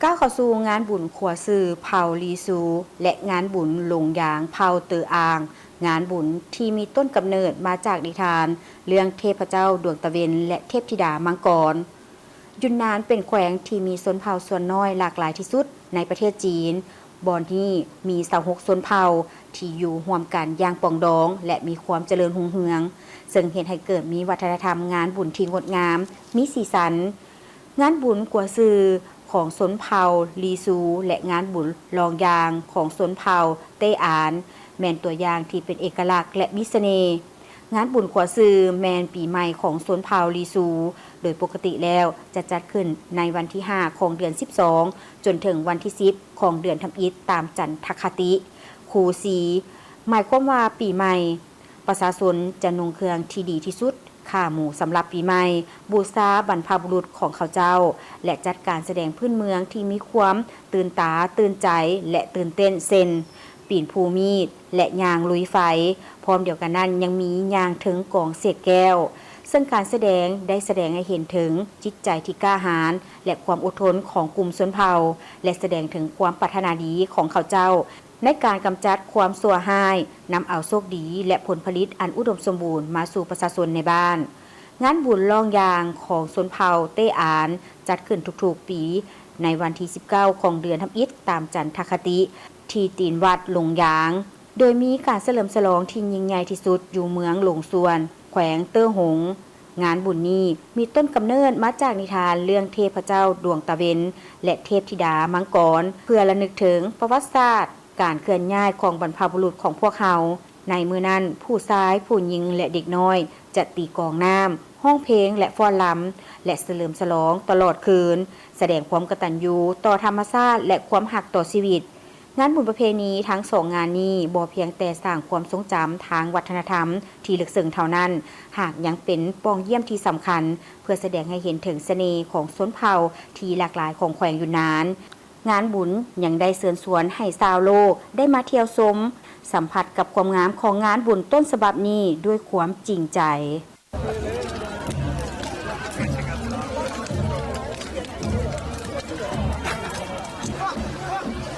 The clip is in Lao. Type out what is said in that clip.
ກ້າວເຂົ້າສູ່ງານບຸນຂົວຊື່ເຜົ່າລີຊູ ແລະ ງານບຸນລົງຢາງເຜົ່າເຕີອາງ, ງານບຸນທີ່ມີຕົ້ນກຳເນີດມາຈາກນິທານເລື່ອງເທບພະເຈົ້າດວງຕາເວັນ ແລະ ເທບທິດາມັງກອນ. ຢຸນນານເປັນແຂວງທີ່ມີຊົນເຜົ່າສ່ວນນ້ອຍຫຼາກຫຼາຍທີ່ສຸດໃນປະເທດຈີນ. ບ່ອນນີ້ມີຊາວຫົກຊົນເຜົ່າທີ່ຢູ່ຮ່ວມກັນຢ່າງປອງດອງ ແລະ ມີຄວາມຈະເລີນຮຸ່ງເຮືອງ, ເຊິ່ງເຮັດໃຫ້ເກີດມີວັດທະນະທຳງານບຸນທີ່ງົດງາມ, ມີສີສັນ. ງານບຸນກົວຊື່ຂອງຊົນເຜົ່າລີຊູ ແລະ ງານບຸນລອງຢາງຂອງຊົນເຜົ່າເຕ້ອານ ແມ່ນຕົວຢ່າງທີ່ເປັນເອກະລັກ ແລະ ມີສະເໜ່. ງານບຸນຂົວຊື່ແມ່ນປີໃໝ່ຂອງຊົນເຜົ່າລີຊູ, ໂດຍປົກກະຕິແລ້ວຈະຈັດຂຶ້ນໃນວັນທີຫ້າຂອງເດືອນສິບສອງ ຈົນເຖິງວັນທີສິບຂອງເດືອນທຳອິດຕາມຈັນທະຄະຕິຄູຊີ, ໝາຍຄວາມວ່າປີໃໝ່ ປະຊາຊົນຈະນຸ່ງເຄື່ອງທີ່ດີທີ່ສຸດ, ຂ້າໝູສຳລັບປີໃໝ່, ບູຊາບັນພະບຸລຸດຂອງເຂົາເຈົ້າ ແລະ ຈັດການສະແດງພື້ນເມືອງທີ່ມີຄວາມຕື່ນຕາຕື່ນໃຈ ແລະ ຕື່ນເຕັ້ນ ເຊັ່ນ ປີນພູມີດ ແລະ ຍ່າງລຸຍໄຟ. ພ້ອມດຽວກັນນັ້ນຍັງມີຍ່າງເທິງກອງເສກແກ້ວ, ເຊິ່ງການສະແດງໄດ້ສະແດງໃຫ້ເຫັນເຖິງຈິດໃຈທີ່ກ້າຫານ ແລະ ຄວາມອົດທົນຂອງກຸ່ມຊົນເຜົ່າ ແລະ ສະແດງເຖິງຄວາມປາດຖະໜາດີຂອງເຂົາເຈົ້າ ໃນການກຳຈັດຄວາມຊົ່ວຮ້າຍ, ນຳເອົາໂຊກດີ ແລະ ຜົນຜະລິດອັນອຸດົມສົມບູນມາສູ່ປະຊາຊົນໃນບ້ານ. ງານບຸນລອງຢາງຂອງຊົນເຜົ່າເຕ້ອານ ຈັດຂຶ້ນທຸກໆປີໃນວັນທີສິບເກົ້າຂອງເດືອນທຳອິດຕາມຈັນທະຄະຕິ ທີ່ຕີນວັດລົງຢາງ, ໂດຍມີການສະເຫຼີມສະຫຼອງທີ່ຍິ່ງໃຫຍ່ທີ່ສຸດຢູ່ເມືອງຫຼົງຊວນ ແຂວງເຕີຫົງ. ງານບຸນນີ້ມີຕົ້ນກຳເນີດມາຈາກນິທານເລື່ອງເທບພະເຈົ້າດວງຕາເວັນ ແລະ ເທບທິດາມັງກອນ ເພື່ອລະນຶກເຖິງປະຫວັດສາດການເຄື່ອນຍ້າຍຂອງບັນພະບຸລຸດຂອງພວກເຮົາ. ໃນມື້ນັ້ນ, ຜູ້ຊາຍ, ຜູ້ຍິງ ແລະ ເດັກນ້ອຍຈະຕີກອງນ້ຳ, ຮ້ອງເພງ ແລະ ຟ້ອນລຳ ແລະ ສະເຫຼີມສະຫຼອງຕະຫຼອດຄືນ, ສະແດງຄວາມກະຕັນຍູຕໍ່ທຳມະຊາດ ແລະ ຄວາມຮັກຕໍ່ຊີວິດ. ງານບຸນປະເພນີທັງສອງງານນີ້ບໍ່ພຽງແຕ່ສ້າງຄວາມຊົງຈຳທາງວັດທະນະທຳທີ່ເລິກເຊິ່ງເທົ່ານັ້ນ, ຫາກຍັງເປັນປ່ອງຢ້ຽມທີ່ສຳຄັນ ເພື່ອສະແດງໃຫ້ເຫັນເຖິງສະເໜ່ຂອງຊົນເຜົ່າທີ່ຫຼາກຫຼາຍຂອງແຂວງຢຸນນານ. ງານບຸນຍັງໄດ້ເຊີນຊວນໃຫ້ຊາວໂລກໄດ້ມາທ່ຽວຊົມ, ສຳຜັດກັບຄວາມງາມຂອງງານບຸນຕົ້ນສະບັບນີ້ດ້ວຍຄວາມຈິງໃຈ.